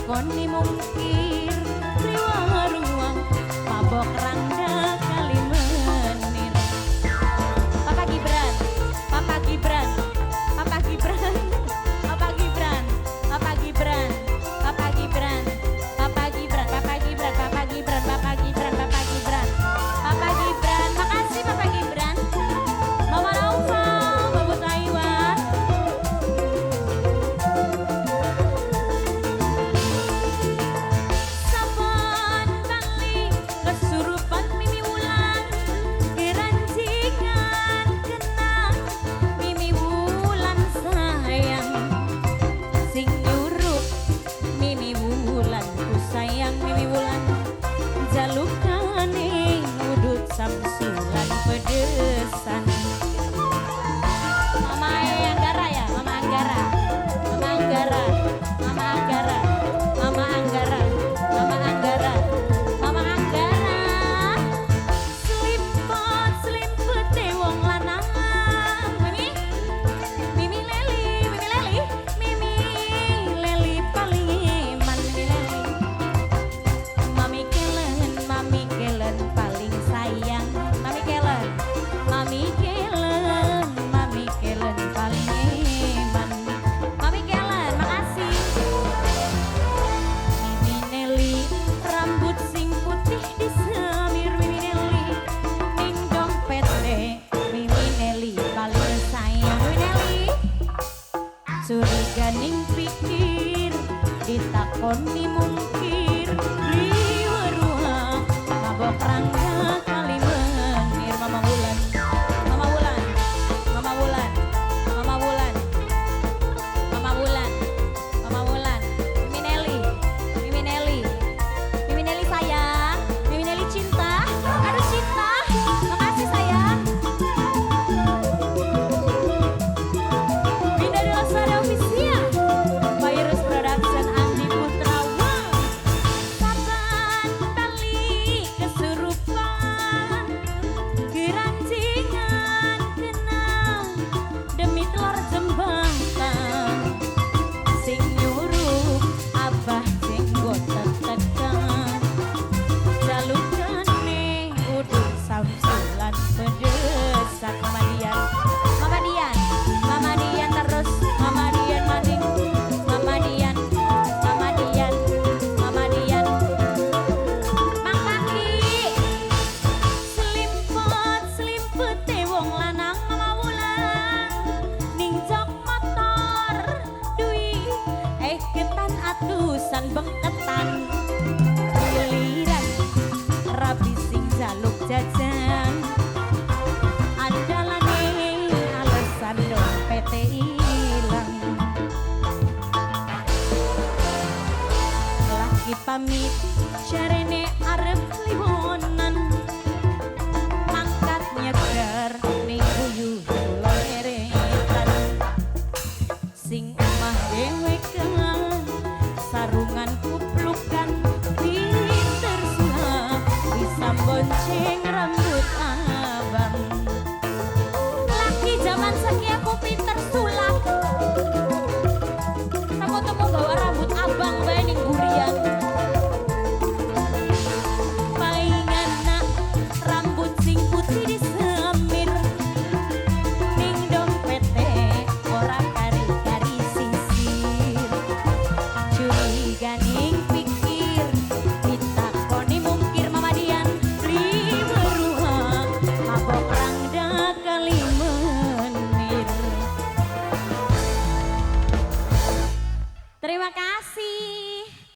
Ditakoni mungkir liwaruang mabok rangda kali menir. Papa Gibran, Papa Gibran, Papa Gibran, Papa Gibran, Papa Gibran, Papa Gibran, Papa Gibran, Papa Gibran, Papa Gibran, Papa Gibran, Papa Gibran, Papa Gibran. Makasih Papa Gibran. Mama Naufal, Babu Taiwan. Saban bali kesurupan Mimi Wulan, keranjingan kena Mimi Wulan sayang. Sing nyuruh Mimi Wulan ku sayang Mimi Wulan, jalukane udut samsulan pedesan. Mama Anggara ya, Mama Anggara, Mama Anggara, Mama Anggara, Mama Anggara, Mama Anggara, Mama Anggara. Selimpet selimpete wong lanang. Mimi, Mimi Leli, Mimi Leli, Mimi Leli paling eman Mimi Leli. Mami Kelen, Mami Kelen paling sayang. Mami Kelen, Mami Kelen, Mami Kelen paling eman. Mami Kelen, makasih. Mimi Nelly, rambut sing putih disemir Mimi Nelly, ning dompete Mimi Nelly paling sayang. Mimi Nelly. Curiga ning pikir, ditakoni mungkir, liweruang mabok rangga kali menir. Mama Wulan, Mama Wulan, Mama Wulan, Mama Wulan, Mama Wulan, Mama Wulan, Mimi Nelly, Mimi Nelly, Mimi Nelly sayang, Mimi Nelly cinta, aduh cinta, makasih sayang. Winda Lestari Official, Virus Production Andi Putra. Wow. Saban bali kesurupan, keranjingan kena demi telur jembatan. Sing nyuruh abah jenggot tetekan, jalukane udut samsulan pedesan. Mama Dian, Mama Dian, Mama Dian terus, Mama Dian maning, Mama Dian, Mama Dian, Mama Dian. Mang Paki, selimpet selimpete wong lanang Mama Wulan, ning jok motor duwi ketan atusan bengketan. Giliran rabi sing jaluk jajan, andalane alasan dompete ilang. Lagi pamit jarene arep liwon.